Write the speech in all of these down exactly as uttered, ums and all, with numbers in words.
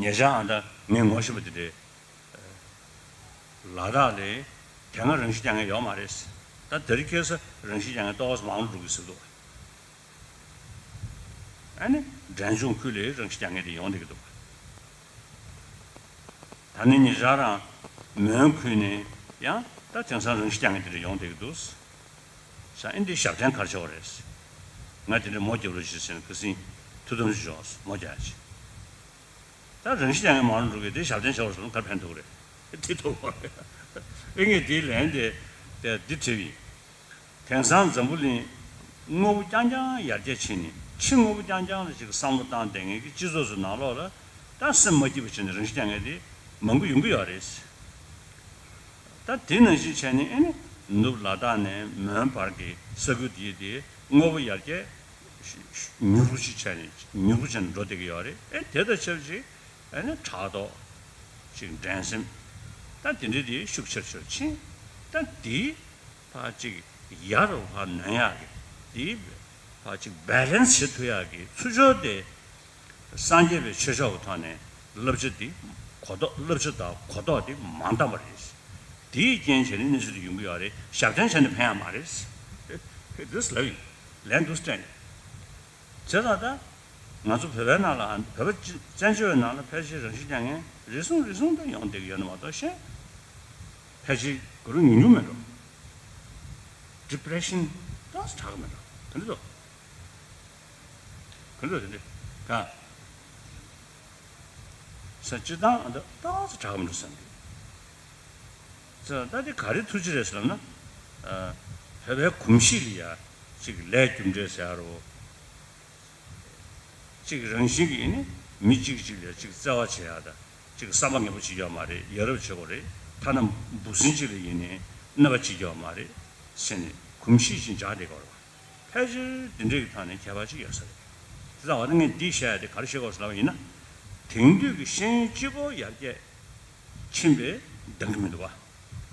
ཉེ་ཆར་ཨ་ད་ངས་ངོ་ཤེས་པ་དེ་འདྲས། ལ་དྭགས་ལ་དེ་སྔ་རང་ཤི་རྒྱག་མཁན་ཡོད་མ་རེད། ད་དེ་རིང་ཁ་སང་རང་ཤི་རྒྱག་མཁན་ཏོག་ཙམ་མང་རུ་འགྲོ་གི་ཟེར་འདུག་ཨ་ནི་འབྲས་ལྗོངས་ཁུལ་ལ་རང་ཤི་རྒྱག་མཁན་དེ་ཡོང་བསྡད་ཀྱི་འདུག་ད་ནི་ཉེ་ཆར་རང་མོན་ཁུལ་ནས་ཡང་ད་དེང་སང་རང་ཤི་རྒྱག་མཁན་དེ་འདྲ་ཡོང་བསྡད་ཀྱི་འདུག་ས་ཨིན་དེ་ཞབས་བརྟན་ག་རེ་བྱེད་པ་རེད། ང་དེ་འདྲ་མོ་རྒྱབ་རོགས་བྱེད་ཟེར་ནས་ཁ་སང་ཐུགས་དམ་ཞུ་ཆོག་མོ་རྒྱག་ཅིག་ད་རང་ཤི་རྒྱག་མཁན་མང་རུ་འགྲོ་གི་དེ་ཞབས་བརྟན་བྱ་བར་སོང་ག་རེ་ཕན་ཐོགས་རེད། དེ་ཐོག་པ་རེད། ཨེ་ངས་དེའི་ལན་དེ་དེ་འདི་བྲིས་ཡིན། དེང་སང་འཛམ་བུ་གླིང་དངོས་པོ་རྐྱང་རྐྱང་ཡར་རྒྱས་ཕྱིན་ནས་ཕྱི་དངོས་པོ་རྐྱང་རྐྱང་ལ་ཅིག་བསམ་བློ་བཏང་བསྡད་མཁན་གྱི་སྤྱི་ཚོགས་སུ་ནང་ལོགས་ལ་ད་སེམས་མ་སྐྱིད་པ་བྱས་ནས་རང་ཤི་རྒྱག་མཁན་དེ་མང་པོ་ཡོང་གི་ཡོད་རེད། ད་དེ་ནང་བཞིན་བྱས་ནས་ཨེ་ནི་ནུབ་ལ་དྭགས་ནས་མོན་བར་གྱི་ས་ཁུལ་དེའི་དེ་དངོས་པོ་ཡར་རྒྱས་མྱུར་པོ་ཞིག་བྱས་ནས་མྱུར་པོ་བྱས་ནས་འགྲོ་བསྡད་ཀྱི་ཡོད་རེད། ཨེ་དེ་དང་ཆབས་ཅིག་ཨེ་ནི་ཕྲག་དོག་ཅིག་འགྲན་སེམས་ད་དེ་འདྲ་དེ་ཤུགས་ཆེར་ཆེར་ཕྱིན། ད་དེ་ཕར་ཅིག་ཡར་ཕར་ནོན་ཡག་གི་དེ་ཕར་ཅིག་བེ་ལེན་སི་བྱེད་ཐུབ་ཡག་གི་ཚུར་ཕྱོགས་དེ། སངས་རྒྱས་པའི་ཆོས་ཕྱོགས་ཀྱི་ཐོག་ནས་བསླབ་བྱ་འདི་གོ་རྟོགས་བསླབ་བྱ་དང་གོ་རྟོགས་འདི་མ་འདང་བ་རེད། དེའི་རྐྱེན་བྱས་ནས་གནས་ཚུལ་འདི་ཡོང་གི་ཡོད་རེད། ཞབས་བརྟན་བྱས་ནས་ཕན་ཡག་མ་རེད། འདི་ལབ་ཡིན། ལན་འདུག་སྤྲད་ཡིན། བྱས་ཙང་ད་ང་ཚོ་བོད་པའི་ནང་ལ་བོད་པ་བཙན་བྱོལ་བའི་ནང་ལ་ཕལ་ཆེར་རང་ཤི་རྒྱག་མཁན་རེ་ཟུང་རེ་ཟུང་ད་ཡོང་བསྡད་ཀྱི་ཡོད་ན་མ་གཏོགས་གཞན་ཕལ་ཆེར་གུ་རུ་ཉུང་ཉུང་མེད་འགྲོ། ཌི་པི་རེ་ཤན་ཏོག་ཙམ་དྲག་གི་མེད་འགྲོ། ག་འདྲ་འདུག་ག་འདྲ་དེ་འདྲ་ག་ས་སྤྱིར་བཏང་ཨ་ད་ཏོག་ཙམ་དྲག་མི་འདུག་བསམ་གི་ཙང་ད་དེ་ག་རེ་ཐུགས་རྗེ་རེད་ཟེར་ན། ཨ་བོད་པའི་གོམས་གཤིས་ལ་ཡ་ཅིག་ལས་རྒྱུ་འབྲས་ཟེར་ཡ་རོ། ཅིག་རང་བཞིན་གྱིས་ནི་མི་གཅིག་གཅིག་ལ་ཅིག་བརྩེ་བ་བྱེད་ཡ་ད་ཅིག་བསམ་པ་ངན་པ་བྱེད་ཀྱི་ཡོད་མ་རེད། ཡ་རབས་བྱེད་དགོས་རེད། ཐ་ན་འབུ་སྲིན་གཅིག་ལ་ཡིན་ནའི་གནོད་པ་བྱེད་ཀྱི་ཡོད་མ་རེད་ཟེར་ནས་གོམས་གཤིས་ཤིག་འཇགས་བསྡད་དགོས་རེད་བ། ཕལ་ཆེར་འདི་འདྲའི་གི་ཐོག་ནས་ཁྱད་པར་ཅིག་ཡོད་ས་རེད། དེ་ཙང་འོ་ན་ངས་འདི་བཤད་ཡ་དེ་ག་རེ་བཤད་དགོས་ཟེར་ལབ་པ་ཡིན་ན། དེང་དུས་ཀྱི་ཤེས་ཡོན་སྤྱི་སྐོར་ཡར་རྒྱས་ཕྱིན་པས་འདང་གི་མི་འདུག་བ།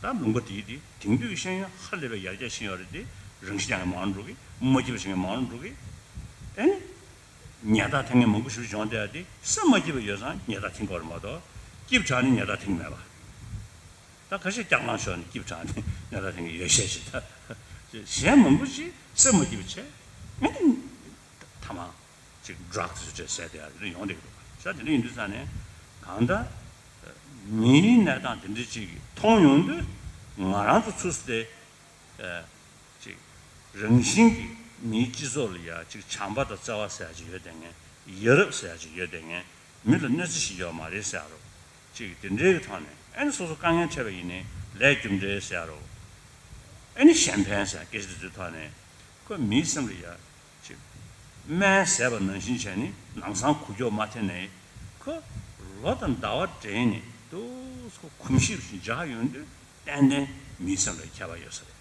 ད་ལུང་པ་དེའི་དེ་དེང་དུས་ཀྱི་ཤེས་ཡོན་ཧ་ལས་པའི་ཡར་རྒྱས་ཕྱིན་ཡོད་རེད་དེ། རང་ཤི་རྒྱག་མཁན་མང་རུ་འགྲོ་གི་མ་སྐྱིད་པ་བྱེད་མཁན་མང་རུ་འགྲོ་གི་ཨེ་ནི། ཉེས་རྡུང་འཐེན་མཁན་མང་པོ་ཞིག་བྱུང་བསྡད་ཡ་དེ་སེམས་མ་སྐྱིད་པ་ཡོད་ཙང་ཉེས་རྡུང་འཐེན་དགོས་རེད་མ་གཏོགས་སྐྱིད་པ་དྲགས་ནས་ཉེས་རྡུང་འཐེན་གི་མེད་པ། ད་ཁ་ཤས་སྐྱག་ལང་ཤོར་ནས་སྐྱིད་པ་དྲགས་ནས་ཉེས་རྡུང་འཐེན་གི་ཡོད་ཤས་ཤིག་ད་གཞན་མང་པོ་ཞིག་སེམས་མ་སྐྱིད་པ་བྱས་ཨེ་ནི་ཐ་མ་ཅིག་ཌྲག་དེ་ཚོ་བྱས་ཟས་བསྡད་ཡ་དེ་འདྲ་ཡོང་བསྡད་ཀྱི་འདུག་ས་དེ་འདྲ་ཡིན་དུས་ཙང་ནས་གང་ལྟར་མིའི་གནས་སྟངས་དེ་འདྲ་ཅིག་མཐོང་ཡོང་དུས་ང་རང་ཚོ་ཚུར་སྟེ། ཅིག་རང་བཞིན་གྱིས་མིའི་སྤྱི་ཚོགས་ལ་ཡ་ཅིག་བྱམས་པ་དང་བརྩེ་བ་ཟེར་ཡ་ཅིག་ཡོད་བསྡད་མཁན། ཡ་རབས་ཟེར་ཡ་ཅིག་ཡོད་བསྡད་མཁན། མི་ལ་གནོད་འཚེ་ཞིག་ཡོད་མ་རེད་ཟེར་ཡ་རོ། ཅིག་དེ་འདྲའི་གི་ཐོག་ནས་ཨེ་ནི་སོ་སོ་དཀའ་ངལ་འཕྲད་པ་ཡིན་ནའི་ལས་རྒྱུ་འབྲས་ཟེར་ཡ་རོ། ཨེ་ནི་གཞན་ཕན་ཟེར་ཡ་སྐད་ཆ་དེ་ཚོའི་ཐོག་ནས་ཁོ་མིའི་སེམས་ལ་ཡ་ཅིག་སྨན་ཟས་པ་ནང་བཞིན་བྱས་ནས་ལམ་སང་འགུལ་སྐྱོད་མ་ཐེབས་ནའི་ཁོ་ལོ་དང་ཟླ་བ་འདྲེས་ནས་ཏོག་ཙམ་གོམས་གཤིས་བཞིན་འཇགས་ཡོང་དུས། ཏན་ཏན་མིའི་སེམས་ལ་ཁྱད་པར་ཡོད་ས་རེད།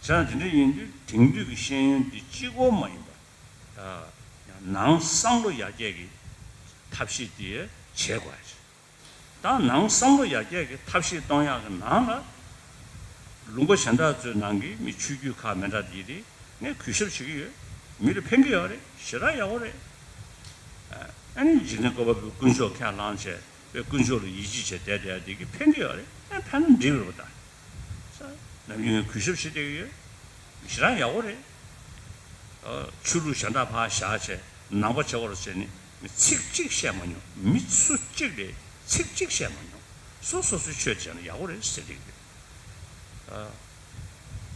བྱས་ན་དེ་འདྲ་ཡིན་དུས་དེང་དུས་ཀྱི་ཤེས་ཡོན་འདི་གཅིག་པོ་མ་ཡིན་པར། ནང་བསམ་བློ་ཡར་རྒྱས་ཀྱི་ཐབས་ཤེས་དེ་བྱེད་དགོས་རེད། ད་ནང་བསམ་བློ་ཡར་རྒྱས་ཀྱི་ཐབས་ཤེས་གཏོང་ཡག་གི་ནང་ལ། ལུང་པ་གཞན་དག་ཚོའི་ནང་གི་མི་ཆོས་བརྒྱུད་ཁག་མི་འདྲ་དེ་དེ་ངས་གུས་ཞབས་བྱེད་ཀྱི་ཡོད། མི་ལ་ཕན་གྱི་ཡོད་རེད། ཞེ་དྲག་ཡག་པོ་རེད། ཨ་ནི་འཇིག་རྟེན་བཀོད་པ་པོའི་དཀོན་མཆོག་ཁས་བླངས་བྱས། པའི་དཀོན་མཆོག་ལ་ཡིད་ཆེས་བྱས་བསྡད་བསྡད་དེ་གི་ཕན་གྱི་ཡོད་རེད། ཨེ་ཕན་ན་འགྲིག་རེད་པ་ད། ས་ནམ་རྒྱུན་གུས་ཞབས་བྱེད་བསྡད་ཀྱི་ཡོད། ཞེ་དྲག་ཡག་པོ་རེད། ཨ་ཆོས་ལུགས་གཞན་དག་ཕར་བཞག་བྱས་ནང་པ་བྱེད་དགོས་རེད་ཟེར་ནས་མི་ཚིག་གཅིག་བཤད་མ་མྱོང་། མི་སུ་གཅིག་ལས་ཚིག་གཅིག་བཤད་མ་མྱོང་། སོ་སོ་སོའི་ཆོས་བྱས་ན་ཡག་པོ་རེད་ཟེར་བསྡད་ཀྱི་ཡོད། ཨ།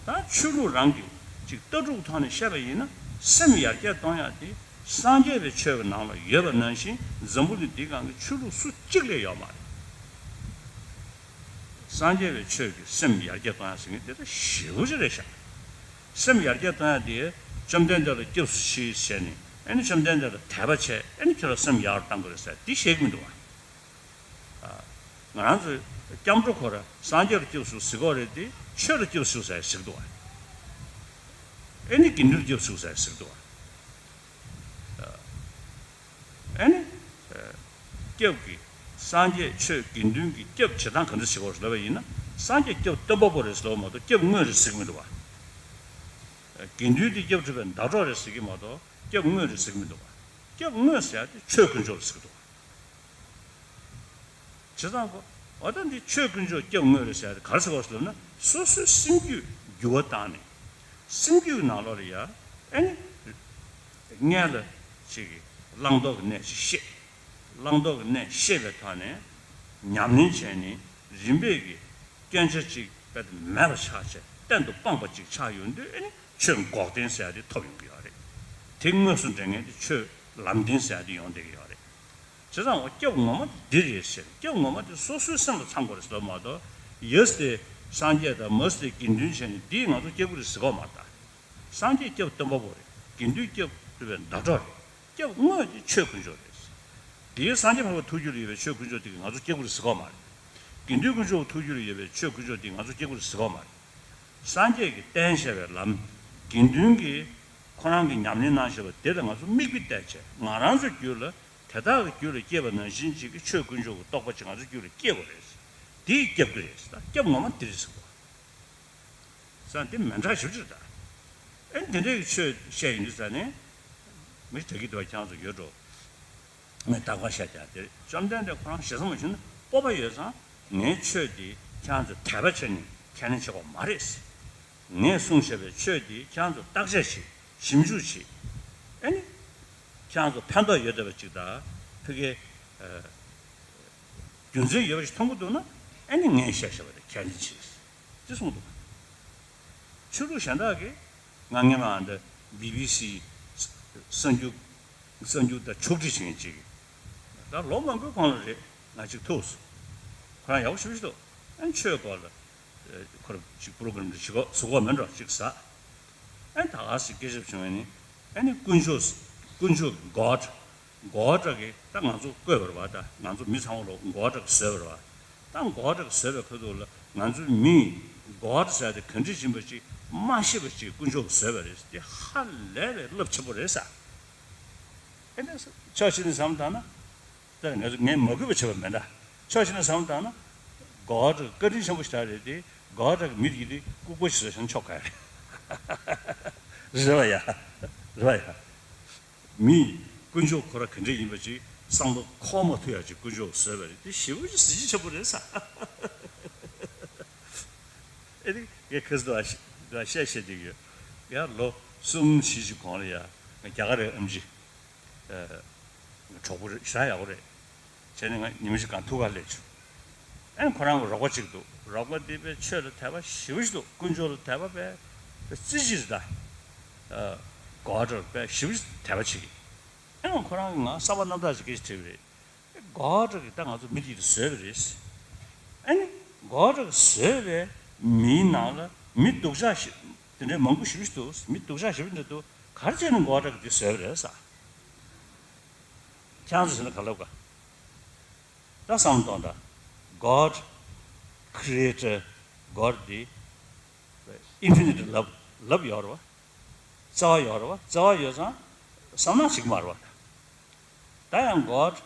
ད་ཆོས་ལུགས་རང་གི་ཅིག་ལྟ་གྲུབ་ཐོག་ནས་བཤད་པ་ཡིན་ན་སེམས་ཡར་རྒྱས་གཏོང་ཡག་དེ་སངས་རྒྱས་པའི་ཆོས་ཀྱི་ནང་ལ་ཡོད་པ་ནང་བཞིན་འཛམ་བུ་གླིང་འདིའི་སྒང་གི་ཆོས་ལུགས་སུ་གཅིག་ལས་ཡོད་མ་རེད། སངས་རྒྱས་པའི་ཆོས་ཀྱི་སེམས་ཡར་རྒྱས་གཏོང་ཡག་ཟེར་མཁན་དེ་ད་ཞེ་པོ་ཅིག་རེད་ཤག་སེམས་ཡར་རྒྱས་གཏོང་ཡག་དེ་བཅོམ་ལྡན་འདས་ལ་སྐྱབས་སུ་མཆི་ཟེར་ནས་ཨ་ནི་བཅོམ་ལྡན་འདས་ལ་དད་པ་བྱས་ཨ་ནི་ཁྱོད་ལ་སེམས་ཡར་གཏོང་དགོས་རེད་ཟེར་འདི་བཤད་ཀྱི་མི་འདུག་བ། ང་རང་ཚོའི་སྐྱབས་འགྲོ་ཁོ་ར་སངས་རྒྱས་ལ་སྐྱབས་སུ་ཟེར་གྱི་རེད་དེ་ཆོས་ལ་སྐྱབས་སུ་ཟེར་ཟེར་གྱི་འདུག་བ། ཨེ་ནི་དགེ་འདུན་ལ་སྐྱབས་སུ་ཟེར་ཟེར་གྱི་འདུག་བ། ཨེ་ནི། སྐྱབས་ཀྱི། སངས་རྒྱས་ཆོས་དགེ་འདུན་གྱི་སྐྱབས་བྱེད་སྟངས་ག་འདྲ་བྱེད་དགོས་ལབ་པ་ཡིན་ན་སངས་རྒྱས་སྐྱབས་སྟོན་པ་པོ་རེད་ཟེར་བ་མ་གཏོགས་སྐྱབས་དངོས་རེད་ཟེར་གྱི་མི་འདུག་བ། དགེ་འདུན་དེ་སྐྱབས་གྲུབ་པའི་ཟླ་གྲོགས་རེད་ཟེར་གྱི་མ་གཏོགས་སྐྱབས་དངོས་རེད་ཟེར་གྱི་མི་འདུག་བ། སྐྱབས་དངོས་ཟེར་ཡ་དེ་ཆོས་དཀོན་མཆོག་ལ་ཟེར་གྱི་འདུག་བ། བྱས་ཙང་ཁོ། འོ་ད་འདི་ཆོས་དཀོན་མཆོག་སྐྱབས་དངོས་རེད་ཟེར་ཡ་དེ་ག་རེ་ཟེར་བ་ཟེར་ན། སོ་སོའི་སེམས་རྒྱུད་འགྱུར་བ་བཏང་ནས། སེམས་རྒྱུད་ནང་ལོགས་ལ་ཡ། ཨེ་ནི། སྔོན་ལ་ཅིག་གིས་བླང་དོར་གྱི་གནས་ཅིག་ཤེས། བླང་དོར་གྱི་གནས་ཤེས་པའི་ཐོག་ནས། ཉམས་ལེན་བྱས་ནས་རིམ་པས་ཀྱིས་སྐྱོན་ཆ་ཅིག་རྦད་དེ་མེད་པ་ཆགས་བྱས་གཏན་དུ་སྤངས་པ་ཅིག་ཆགས་ཡོང་དུས། ཨེ་ནི་ཆོས་འགོག་བདེན་ཟེར་ཡ་དེ་ཐོབ་ཡོང་གི་ཡོད་རེད། དེ་དངོས་སུ་འདྲེན་མཁན་དེ་ཆོས་ལམ་བདེན་ཟེར་ཡ་དེ་ཡོང་བསྡད་ཀྱི་ཡོད་རེད། བྱས་ཙང་འོ་སྐྱབས་ངོ་མ་འདི་རེད་ཟེར། སྐྱབས་ངོ་མ་དེ་སོ་སོའི་སེམས་ལ་ཚང་དགོས་རེད་ཟེར་བ་མ་གཏོགས། ཡ་སི་དེ་སངས་རྒྱས་དང་མ་སི་དེ་དགེ་འདུན་བྱས་ནས་འདིས་ང་ཚོ་སྐྱབས་ཀྱི་རེད་ཟེར་གོ་མ་རེད་ད། སངས་རྒྱས་སྐྱབས་སྟོན་པ་པོ་རེད། དགེ་འདུན་སྐྱབས་སྟོན་པའི་ཟླ་གྲོགས་རེད། སྐྱབས་དངོས་དེ་ཆོས་དཀོན་མཆོག་རེད། དེའི་སངས་རྒྱས་འཕགས་པའི་ཐུགས་རྒྱུད་ལ་ཡོད་པའི་ཆོས་དཀོན་མཆོག་དེ་གིས་ང་ཚོ་སྐྱབས་ཀྱི་རེད་ཟེར་གོ་མ་རེད། དགེ་འདུན་དཀོན་མཆོག་གི་ཐུགས་རྒྱུད་ལ་ཡོད་པའི་ཆོས་དཀོན་མཆོག་དེ་གིས་ང་ཚོ་སྐྱབས་ཀྱི་རེད་ཟེར་གོ་མ་རེད། སངས་རྒྱས་ཀྱིས་བསྟན་བཞག་པའི་ལམ། དགེ་འདུན་གྱིས་ཁོ་རང་གིས་ཉམས་ལེན་གནང་བཞག་པ་དེ་ལ་ང་ཚོ་མིག་དཔེ་བལྟས་བྱས། ང་རང་ཚོའི་རྒྱུད་ལ་དེ་དག་གི་རྒྱུད་ལ་སྐྱེས་པ་ནང་བཞིན་ཅིག་གི་ཆོས་དཀོན་མཆོག་གི་རྟོགས་པ་ཅིག་ང་ཚོའི་རྒྱུད་ལ་སྐྱེ་དགོས་རེད། དེ་ཡིས་སྐྱབས་ཀྱི་རེད་ཟེར། ད་སྐྱབས་ངོ་མ་འདི་རེད་ཟེར་གོ། ས་འདི་མི་འདྲ་ཞིབ་ཅིག་རེད་ད། ཨེ་འདི་འདྲའི་ཆོས་བཤད་ཡིན་དུས་ས་ནས། མི་དག་གི་འདུག་བ། ཁྱེད་རང་ཚོ་ཡོད་འགྲོ། ངས་རྟག་པར་བཤད་ཀྱང་དེ་བཅོམ་ལྡན་འདས་ཁོ་རང་ཞེ་ས་མ་ཞུ་ན། སྤོབས་པ་ཡོད་ཙང་ངའི་ཆོས་འདི་ཁྱེད་རང་ཚོས་དད་པ་བྱས་ནས་ཁས་ལེན་བྱེད་དགོས་མ་རེད། ངས་གསུངས་བཞག་པའི་ཆོས་འདི་ཁྱེད་རང་ཚོས་བརྟག་དཔྱད་བྱེད། ཞིབ་འཇུག་བྱེད། ཨེ་ནི། ཁྱེད་རང་ཚོ་ཕན་ཐོགས་ཡོད་བསྡད་པ་ཅིག་དང་། ཕ་གིའི་རྒྱུ་མཚན་ཡོད་པ་ཞིག་མཐོང་གི་འདུག་ན། ཨེ་ནི་ངས་བཤད་བཞག་པ་དེ་ཁས་ལེན་བྱེད། ཅེས་གསུངས་འདུག། ཆོས་ལུགས་གཞན་དག་གིས། ང་སྔོན་མ་འདི་བི་བི་སི་གསར་འགྱུར། གསར་འགྱུར་དང་ཕྱོགས་སྒྲིག་བྱེད་མཁན་ཅིག། ད་ལོ་མང་པོའི་གོང་ལ་རེད། ང་ཅིག་ཐུག་སོང་། ཁོ་རང་ཡག་པོ་ཞེ་པོ་ཞིག་འདུག། ཨ་ནི་ཆོས་སྐོར་ལ་ཁོ་རང་ཅིག་པོ་རོ་གྷ་རམ་ཅིག་བཟོ་དགོས་མིན་འགྲོ་ཅིག་ཟེར། ཨ་ནི་ད་ག་ཟེ་སྐད་ཆ་བྱུང་བ་ནི། ཨ་ནི་དཀོན་མཆོག། དཀོན་མཆོག་གི་གོཌ། གོཌ་གི་ད་ང་ཚོ་བཀོད་པ་རེད་པ། ད་ང་ཚོ་མི་ཚང་མ་ལོ་གོཌ་གིས་བཟོས་པ་རེད་པ། ད་གོཌ་གིས་བཟོས་པའི་ཁ་ཐུག་ལ་ང་ཚོའི་མིས་གོཌ་ཟེར་དེ་ག་འདྲ་ཡིན་པ་ཅིག་མ་ཤེས་པ་ཅིག་དཀོན་མཆོག་གིས་བཟོས་པ་རེད། དེ་ཧ་ལས་པའི་རླབས་ཆེན་པོ་རེད་ཟེར། ཨེ་ནས་ཕྱོགས་གཅིག་ནས་བསམ་བློ་བཏང་ན། ད་ང་ཚོ་ངས་མ་གུས་པ་བྱས་པ་མེད་ད། ཕྱོགས་གཅིག་ནས་བསམ་བློ་བཏང་ན། གོཌ་བཀའ་དྲིན་ཆེན་པོ་ཞིག་རེད་དེ། གོཌ་གིས་མི་དེ་ལྐུགས་པ་ཞིག་བཟོས་ཤིང་ཆོག་ག་རེད། རེད་པ་ཡ། རེད་པ་ཡ། མིས་དཀོན་མཆོག་ཁོ་རང་ག་འདྲ་ཡིན་པ་ཅིག་བསམ་བློ་འཁོར་མ་ཐུབ་ཡག་ཅིག་དཀོན་མཆོག་བཟོས་པ་རེད། དེ་ཞེ་པོ་ཅིག་གཟི་བརྗིད་ཆེན་པོ་རེད་ཟེར། ཨེ་ནི་ངས་ཁ་སང་དུ་བཤད་བཤད་བསྡད་ཀྱི་ཡོད། ཡ་ལོ་གསུམ་བཞི་ཅིག་གོང་ལ་ཡ་ང་རྒྱ་གར་རེད། ཨེམ་ཆི་གྲོགས་པོ་རེད། ཞེ་དྲག་ཡག་པོ་རེད། བྱས་ནས་ང་ཉི་མ་ཞིག་སྒང་ཐུག་གར་སླེབས་བྱུང་། ཨེ་ཁོ་རང་གི་རོགས་པ་ཅིག་འདུག། རོགས་པ་འདི་དཔེ་ཆོས་ལ་དད་པ་ཞེ་པོ་ཅིག་འདུག། དཀོན་མཆོག་ལ་དད་པ་དཔེ་དཔེ་རྩེ་གཅིག་རེད་ད། གོཌ་དཔེ་ཞེ་པོ་ཅིག་དད་པ་བྱེད་ཀྱི། ཨེ་ཁོ་རང་གིས་ང་གསར་པ་རྣམ་དག་ཅིག་སྐད་ཆ་དྲིས་པ་རེད། གོཌ་གིས་ད་ང་ཚོ་མི་དེ་བཟོས་པ་རེད། ཨ་ནི་གོཌ་གིས་བཟོས་པའི་མིའི་ནང་ལ་མི་སྡུག་ཅག་ཞིག་དེ་འདྲའི་མང་པོ་ཞེ་པོ་ཅིག་འདུག། མི་སྡུག་ཅག་ཞེ་པོ་འདྲ་འདུག། ག་རེ་བྱས་ནས་གོཌ་གིས་དེ་བཟོས་པ་རེད་ཟེར། ཁྱེད་རང་ཚོས་ཟེར་ན་ག་ལབ་ག། ད་བསམ་བློ་གཏོང་དང་། God creator། God འདི་infinite love། love ཡོད་རེད་པ། བརྩེ་བ་ཡོད་རེད་པ། བརྩེ་བ་ཡོད་ཙང་བསམ་ན་འགྲིག་མ་རེད་པ། ད་ཡང་God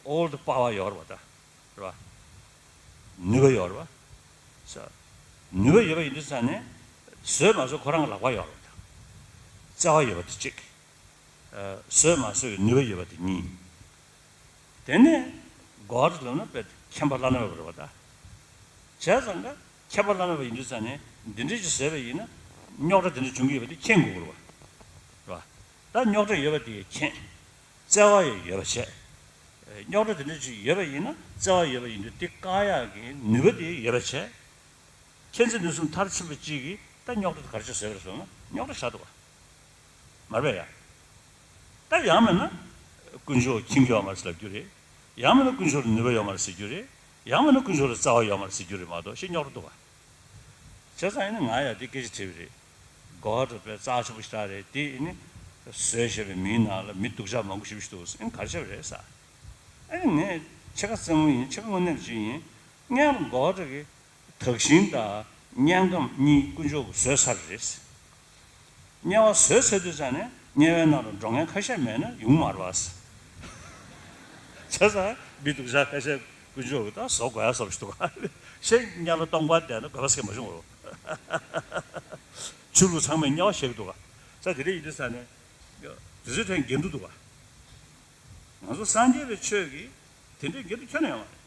all the power ཡོད་རེད་པ། ད་རེད་པ། ནུས་པ་ཡོད་རེད་པ། ནུས་པ་ཡོད་པ་ཡིན་དུས་ཙང་ནས་བཟོས་མ་བཟོས་ཁོ་རང་གི་ལག་པར་ཡོད་རེད་པ། ད་བརྩེ་བ་ཡོད་པ་དེ་གཅིག། བཟོས་མ་བཟོས་ཀྱི་ནུས་པ་ཡོད་པ་དེ་གཉིས། དེ་ནས་God ལབ་ན་དཔེ་མཁྱེན་པ་བླ་ན་མེད་པ་རེད་པ། ད་བྱས་ཙང་ཀ་མཁྱེན་པ་བླ་ན་མེད་པ་ཡིན་དུས་ཙང་ནས་འདི་འདྲ་ཅིག་བཟོས་པ་ཡིན་ན་རྙོག་དྲ་དེ་འདྲ་འབྱུང་གི་ཡོད་པ་དེ་མཁྱེན་དགོས་ཀྱི་རེད་པ། རེད་པ། ད་རྙོག་དྲ་ཡོད་པ་དེ་མཁྱེན། བརྩེ་བ་ཡང་ཡོད་པ་བྱས། རྙོག་དྲ་དེ་འདྲ་ཅིག་ཡོད་པ་ཡིན་ན་བརྩེ་བ་ཡོད་པ་ཡིན་དུས་དེ་བཀག་ཡག་གི་ནུས་པ་དེ་ཡོད་པ་བྱས། མཁྱེན་བརྩེ་ནུས་གསུམ་མཐར་ཕྱིན་པ་གཅིག་གིས་ད་རྙོག་དྲ་དེ་ག་རེ་བྱས་བཟོས་པ་རེད་ཟེར་ན་རྙོག་དྲ་ཆགས་འདུག་ག། མ་རེད་པས་ཡ། ད་ཡང་མིན་ན་དཀོན་མཆོག་མཁྱེན་གྱི་ཡོད་མ་རེད་ཟེར་ལབ་རྒྱུ་རེད། ཡང་མིན་ན་དཀོན་མཆོག་ལ་ནུས་པ་ཡོད་མ་རེད་ཟེར་རྒྱུ་རེད། ཡང་མིན་ན་དཀོན་མཆོག་ལ་བརྩེ་བ་ཡོད་མ་རེད་ཟེར་རྒྱུ་རེད་མ་གཏོགས་ཞེ་རྙོག་དྲ་འདུག་ག། བྱས་ཙང་ཡིན་ན་ང་ཡང་འདི་སྐད་ཆ་དྲིས་པ་རེད། God དཔེ་རྩ་ཆེན་པོ་ཞེ་དྲག་རེད། དེ་ཡིན་ནི་བཟོས་བཞག་པའི་མིའི་ནང་ལ་མི་སྡུག་ཅག་མང་པོ་ཞེ་པོ་ཞིག་འདུག། ཨེ་ག་རེ་བྱས་པ་རེད་ཟེར། ཨེ་ངས་ཕྱེད་ཀ་རྩེད་མོ་ཡིན། ཕྱེད་ཀ་དངོས་གནས་ཅིག་ཡིན། སྔོན་ལ་God གིས་དག་ཞིང་དང་དམྱལ་ཁམས་གཉིས་དཀོན་མཆོག་གིས་བཟོས་ཚར་རེད། དམྱལ་བ་བཟོས་ཚར་དུས་ཙང་ནས་དམྱལ་བའི་ནང་ལ་འགྲོ་མཁན་ཁ་ཤས་མེད་ན་ཡོང་མ་རེད་པ། བྱས་ཙང་མི་སྡུག་ཅག་ཁ་ཤས་དཀོན་མཆོག་གིས་ད་བཟོ་དགོས་ཡ་བཟོ་བཞག་འདུག་ག། ཤེས་དམྱལ་བ་སྟོང་པར་བསྡད་ན་དགོས་པ་ཟེར་མ་བྱུང་རོ། ཆོས་ལུགས་ཚང་མས་དམྱལ་བ་བཞག་གི་འདུག་ག། ས་དེ་འདྲ་ཡིན་དུས་ཙང་ནས་དུས་ཚོད་ཐོན་འགལ་འདུ་འདུག་ག། ང་ཚོ་སངས་རྒྱས་པའི་ཆོས་ཀྱིས་དེ་འདྲའི་འགལ་འདུ་ཁྱོན་ནས་ཡོང་བ་རེད།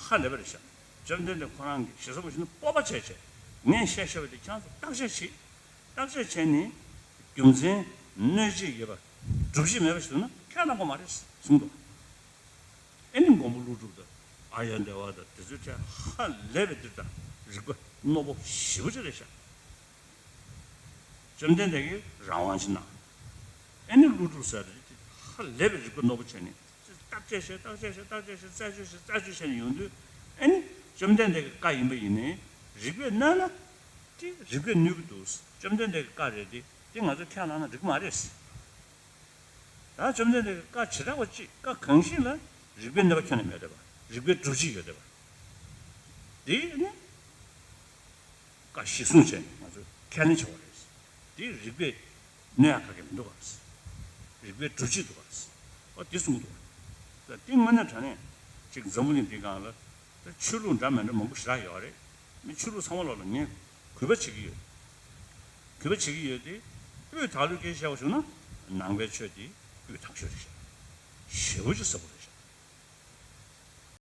ཧ་ལས་པ་རེད་ཤག་བཅོམ་ལྡན་འདས་ཁོ་རང་གིས་ཞེ་ས་པོ་ཞིག་ནི་སྤོབས་པ་བྱས་བྱས། ངས་བཤད་བཤད་པ་དེ་ཁྱེད་རང་ཚོ་བརྟག་དཔྱད་བྱེད། བརྟག་དཔྱད་བྱས་ནས་རྒྱུ་མཚན་གནོད་བྱེད་ཡོད་པ། སྒྲུབ་བྱེད་མེད་པ་ཞིག་འདུག་ན་ཁས་བླངས་དགོས་མ་རེད་གསུངས་འདུག་ཨེ་ནི་མགོན་པོ་ཀླུ་སྒྲུབ་དང་ཨཱརྱ་དེ་བ་དང་དེ་ཚོའི་གྲས་ཧ་ལས་པའི་འདིར་དང་རིག་པ་རྣོ་པོ་ཞེ་པོ་ཅིག་རེད་ཤག་བཅོམ་ལྡན་འདས་ཀྱིས་རང་དབང་ཅིག་གནང་། ཨེ་ནི་ཀླུ་སྒྲུབ་ཟེར་དེ་ཧ་ལས་པའི་རིག་པ་རྣོ་པོ་བྱས་ནས་བརྟག་དཔྱད་བྱས་བརྟག་དཔྱད་བྱས་བརྟག་དཔྱད་བྱས་རྩད་གཅོད་བྱས་རྩད་གཅོད་བྱས་ནས་ཡོང་དུས། ཨེ་ནི་བཅོམ་ལྡན་འདས་ཀྱི་བཀའ་ཡིན་པ་ཡིན་ནའི་རིག་པས་གནོན་ན། དེ་རིག་པས་གནོད་ཀྱི་འདུག་བཅོམ་ལྡན་འདས་ཀྱི་བཀའ་རེད་དེ། དེ་ང་ཚོས་ཁས་བླངས་ན་འགྲིག་གི་མ་རེད། ད་བཅོམ་ལྡན་འདས་ཀྱི་བཀའ་བྱེ་བྲག་པ་གཅིག་བཀའ་གང་ཞིག་ལ་རིག་པའི་གནོད་པ་ཁྱོན་ནས་མེད་བསྡད་པ། རིག་པའི་སྒྲུབ་བྱེད་ཡོད་བསྡད་པ། དེ་ནི་བཀའ་གཞིར་བཟུང་བྱས་ནས་ང་ཚོས་ཁས་ལེན་བྱ་བ་རེད། དེ་རིག་པས་གནོད་ཡག་ག་གེ་མི་འདུག་ག་རིག་པའི་སྒྲུབ་བྱེད་འདུག་ག་ཨ་དེ་གསུང་གི་འདུག་ག་ད་དེ་དངོས་གནས་དྲང་གནས་ཅིག་འཛམ་བུ་གླིང་འདིའི་སྒང་ལ་ད་ཆོས་ལུགས་འདྲ་མི་འདྲ་མང་པོ་ཞེ་དྲག་ཡོད་རེད། མི་ཆོས་ལུགས་ཚང་མ་ལོག་ལ་ངས་གུས་པ་བྱེད་ཀྱི་ཡོད། གུས་པ་བྱེད་ཀྱི་ཡོད་དེ། དབུས་དག་ལུས་སྐད་ཆ་བཤད་པ་བྱུང་ན་ནང་པའི་ཆོས་དེ་དབུས་དག་ཤོས་རེད་ཤག་ཞེ་པོ་ཅིག་ཟབ་པོ་རེད་ཤག